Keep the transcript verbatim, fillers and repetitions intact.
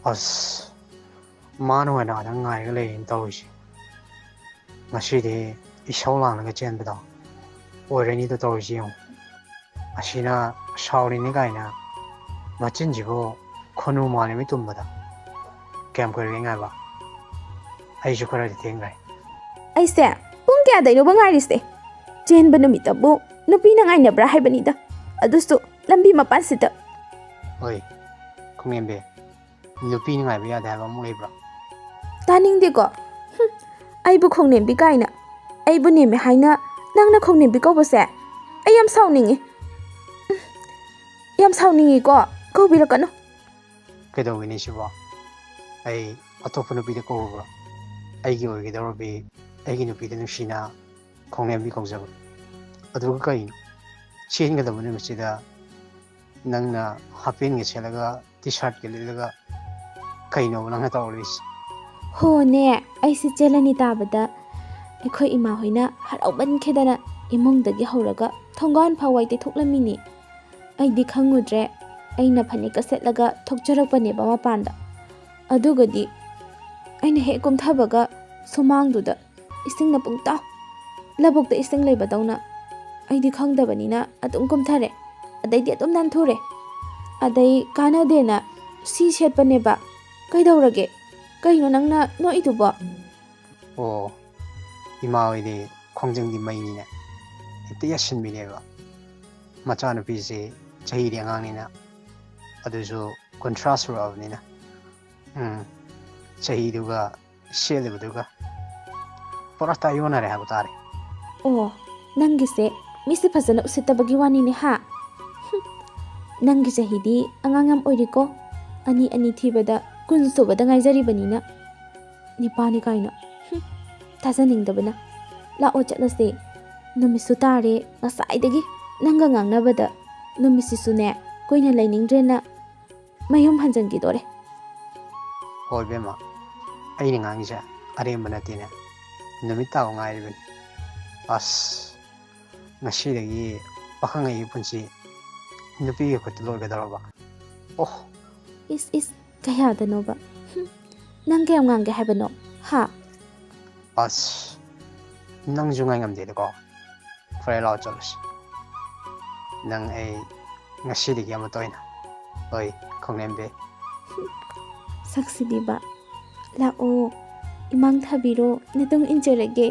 ꯑꯁ, ꯃꯥꯅ ꯑꯣꯏꯅ ꯑꯗ ꯉꯥꯏꯔꯒ ꯂꯩꯔꯦꯅ ꯇꯧꯔꯤꯁꯦ꯫ ꯉꯁꯤꯗꯤ ꯏꯁꯧ ꯂꯥꯡꯂꯒ ꯆꯦꯟꯕꯗꯣ ꯑꯣꯏꯔꯅꯤꯗꯣ ꯇꯧꯔꯤꯁꯤ ꯌꯦꯡꯉꯨ꯫ ꯑꯁꯤꯅ ꯁꯥꯎꯔꯤꯅꯤ ꯀꯥꯏꯅ ꯃꯆꯤꯟꯁꯤꯕꯨ ꯈꯨꯅꯨ ꯃꯥꯜꯂꯤ ꯃꯤ ꯇꯨꯝꯕꯗ꯫ ꯀꯌꯥꯝ ꯀꯨꯏꯔꯒꯦ ꯉꯥꯏꯕ? ꯑꯩꯁꯨ ꯈꯔꯗꯤ ꯊꯦꯡꯈ꯭ꯔꯦ꯫ ꯑꯩꯁꯦ ꯄꯨꯡ ꯀꯌꯥꯗꯩꯅꯣꯕ ꯉꯥꯏꯔꯤꯁꯦ? ꯆꯦꯟꯕ ꯅꯨꯃꯤꯠꯇꯕꯨ ꯅꯨꯄꯤꯅ ꯉꯥꯏꯅꯕ꯭ꯔꯥ ꯍꯥꯏꯕꯅꯤꯗ, ꯑꯗꯨꯁꯨ ꯂꯝꯕꯤ ꯃꯄꯥꯟꯁꯤꯗ꯫ ꯍꯣꯏ, ꯈꯣꯡꯉꯦꯝꯕꯤ, ꯅꯨꯄꯤꯅ ꯉꯥꯏꯕ ꯌꯥꯗꯦ ꯍꯥꯏꯕ ꯑꯃꯨꯛ ꯂꯩꯕ꯭ꯔꯣ? ꯇꯥꯅꯤꯡꯗꯦꯀꯣ꯫ ꯍꯨꯝ, ꯑꯩꯕꯨ ꯈꯣꯡꯅꯦꯝꯕꯤ ꯀꯥꯏꯅ꯫ ꯑꯩꯕꯨ ꯅꯦꯝꯃꯦ ꯍꯥꯏꯅ ꯅꯪꯅ ꯈꯣꯡꯅꯦꯝꯕꯤ ꯀꯧꯕꯁꯦ ꯑꯩ ꯌꯥꯝ ꯁꯥꯎꯅꯤꯡꯉꯤ꯫ ꯎꯝ, ꯌꯥꯝ ꯁꯥꯎꯅꯤꯡꯉꯤꯀꯣ꯫ ꯀꯧꯕꯤꯔꯛꯀꯅꯨ꯫ ꯀꯩꯗꯧꯒꯅꯤ ꯁꯤꯕꯣ? ꯑꯩ ꯑꯇꯣꯞꯄ ꯅꯨꯄꯤꯗ ꯀꯧꯔꯨꯕ꯭ꯔꯣ? ꯑꯩꯒꯤ ꯑꯣꯏꯒꯗꯧꯔꯕꯤ ꯑꯩꯒꯤ ꯅꯨꯄꯤꯗ ꯅꯨꯡꯁꯤꯅ ꯈꯣꯡꯅꯦꯝꯕꯤ ꯀꯧꯖꯕ꯫ ꯑꯗꯨꯒ ꯀꯩꯅꯣ? ꯆꯦꯟꯒꯗꯕ ꯅꯨꯃꯤꯠꯁꯤꯗ ꯅꯪꯅ ꯍꯥꯞ ꯄꯦꯟꯒ ꯁꯦꯠꯂꯒ ꯇꯤ ꯁꯥꯔꯠꯀ ꯂꯤꯠꯂꯒ ꯀꯩꯅꯣꯕ ꯅꯪꯅ ꯇꯧꯔꯤꯁꯦ? ꯍꯣꯅꯦ, ꯑꯩꯁꯦ ꯆꯦꯜꯂꯅꯤ ꯇꯥꯕꯗ ꯑꯩꯈꯣꯏ ꯏꯃꯥ ꯍꯣꯏꯅ ꯍꯔꯥꯎꯃꯟꯈꯤꯗꯅ ꯏꯃꯨꯡꯗꯒꯤ ꯍꯧꯔꯒ ꯊꯣꯡꯒꯥꯟ ꯐꯥꯎ ꯋꯥꯏ ꯇꯩꯊꯣꯛꯂꯝꯃꯤꯅꯤ꯫ ꯑꯩꯗꯤ ꯈꯪꯉꯨꯗ꯭ꯔꯦ, ꯑꯩꯅ ꯐꯅꯦꯛꯀ ꯁꯦꯠꯂꯒ ꯊꯣꯛꯆꯔꯛꯄꯅꯦꯕ ꯃꯄꯥꯟꯗ꯫ ꯑꯗꯨꯒꯗꯤ ꯑꯩꯅ ꯍꯦꯛ ꯀꯨꯝꯊꯕꯒ ꯁꯨꯃꯥꯡꯗꯨꯗ ꯏꯁꯤꯡꯅ ꯄꯨꯡꯇꯥꯎ, ꯂꯧꯕꯨꯛꯇ ꯏꯁꯤꯡ ꯂꯩꯕꯗꯧꯅ꯫ ꯑꯩꯗꯤ ꯈꯪꯗꯕꯅꯤꯅ ꯑꯗꯨꯝ ꯀꯨꯝꯊꯔꯦ, ꯑꯗꯩꯗꯤ ꯑꯗꯨꯝ ꯅꯥꯟꯊꯨꯔꯦ꯫ ꯑꯗꯩ ꯀꯥꯟꯅꯗꯦꯅ ꯁꯤ ꯁꯦꯠꯄꯅꯦꯕ꯫ ꯀꯩꯗꯧꯔꯒꯦ? ꯀꯩꯅꯣ ꯅꯪꯅ ꯅꯣꯛꯏꯗꯨꯕꯣ? ꯑꯣ, ꯏꯃꯥ ꯍꯣꯏꯗꯤ ꯈꯣꯡꯖꯪꯗꯤ ꯃꯩꯅꯤꯅꯦ, ꯍꯦꯛꯇ ꯌꯥꯁꯤꯟꯕꯤꯅꯦꯕ꯫ ꯃꯆꯥꯅꯨꯄꯤꯁꯤ ꯆꯍꯤꯗꯤ ꯑꯉꯥꯡꯅꯤꯅ, ꯑꯗꯨꯁꯨ ꯀꯨꯟꯊ꯭ꯔꯥ ꯁꯨꯔꯛꯑꯕꯅꯤꯅ꯫ ꯎꯝ, ꯆꯍꯤꯗꯨꯒ ꯁꯦꯠꯂꯤꯕꯗꯨꯒ ꯄꯨꯔꯥ ꯇꯥꯏꯌꯣꯟꯅꯔꯦ ꯍꯥꯏꯕ ꯇꯥꯔꯦ꯫ ꯑꯣ, ꯅꯪꯒꯤꯁꯦ ꯃꯤꯁꯦ ꯐꯖꯅ ꯎꯁꯤꯠꯇꯕꯒꯤ ꯋꯥꯅꯤꯅꯦ ꯍꯥ? ꯍꯨꯝ, ꯅꯪꯒꯤ ꯆꯍꯤꯗꯤ ꯑꯉꯥꯡ ꯌꯥꯝ ꯑꯣꯏꯔꯤꯀꯣ꯫ ꯑꯅꯤ ꯑꯅꯤ ꯊꯤꯕꯗ ꯀꯨꯟ ꯁꯨꯕꯗ ꯉꯥꯏꯖꯔꯤꯕꯅꯤꯅ꯫ ꯅꯤꯄꯥꯅꯤ ꯀꯥꯏꯅ꯫ ꯍꯨꯝ, ꯊꯥꯖꯅꯤꯡꯗꯕꯅ꯫ ꯂꯥꯛꯑꯣ ꯆꯠꯂꯁꯦ꯫ ꯅꯨꯃꯤꯠꯁꯨ ꯇꯥꯔꯦ ꯉꯁꯥꯏꯗꯒꯤ꯫ ꯅꯪꯒ ꯉꯥꯡꯅꯕꯗ ꯅꯨꯃꯤꯠꯁꯤꯁꯨꯅꯦ ꯀꯨꯏꯅ ꯂꯩꯅꯤꯡꯗ꯭ꯔꯦꯅ ꯃꯌꯨꯝ ꯍꯟꯖꯟꯈꯤꯗꯣꯔꯦ꯫ ꯍꯣꯏ ꯏꯕꯦꯝꯃ, ꯑꯩꯅ ꯉꯥꯡꯉꯤꯁꯦ ꯑꯔꯦꯝꯕ ꯅꯠꯇꯦꯅꯦ꯫ ꯅꯨꯃꯤꯠ ꯇꯥꯕ ꯉꯥꯏꯔꯤꯕꯅꯤ꯫ ꯑꯁ, ꯉꯁꯤꯗꯒꯤ ꯄꯥꯈꯪ ꯑꯩꯒꯤ ꯄꯨꯟꯁꯤ ꯅꯨꯄꯤꯒꯤ ꯈꯨꯠꯇ ꯂꯣꯏꯒꯗꯧꯔꯕ꯫ ꯑꯣ꯫ ꯏꯁ, ꯏꯁ, ꯀꯌꯥꯗꯅꯣꯕ? ꯍꯨꯝ, ꯅꯪ ꯀꯌꯥꯝ ꯉꯥꯡꯒꯦ ꯍꯥꯏꯕꯅꯣ? ꯍꯥ? ꯑꯁ, ꯅꯪꯁꯨ ꯉꯥꯏ ꯉꯝꯗꯦꯗꯀꯣ꯫ ꯐꯔꯦ, ꯂꯥꯛꯑꯣ ꯆꯠꯂꯁꯤ꯫ ꯅꯪ ꯑꯩ ꯉꯁꯤꯗꯒꯤ ꯑꯃꯠꯇ ꯑꯣꯏꯅ ꯍꯣꯏ ꯈꯣꯡꯂꯦꯝꯕꯤ꯫ ꯁꯛꯁꯤꯗꯤꯕ꯫ ꯂꯥꯛꯑꯣ, ꯏꯃꯥꯡ ꯊꯥꯕꯤꯔꯣ, ꯅꯇꯨꯡ ꯏꯟꯖꯔꯒꯦ꯫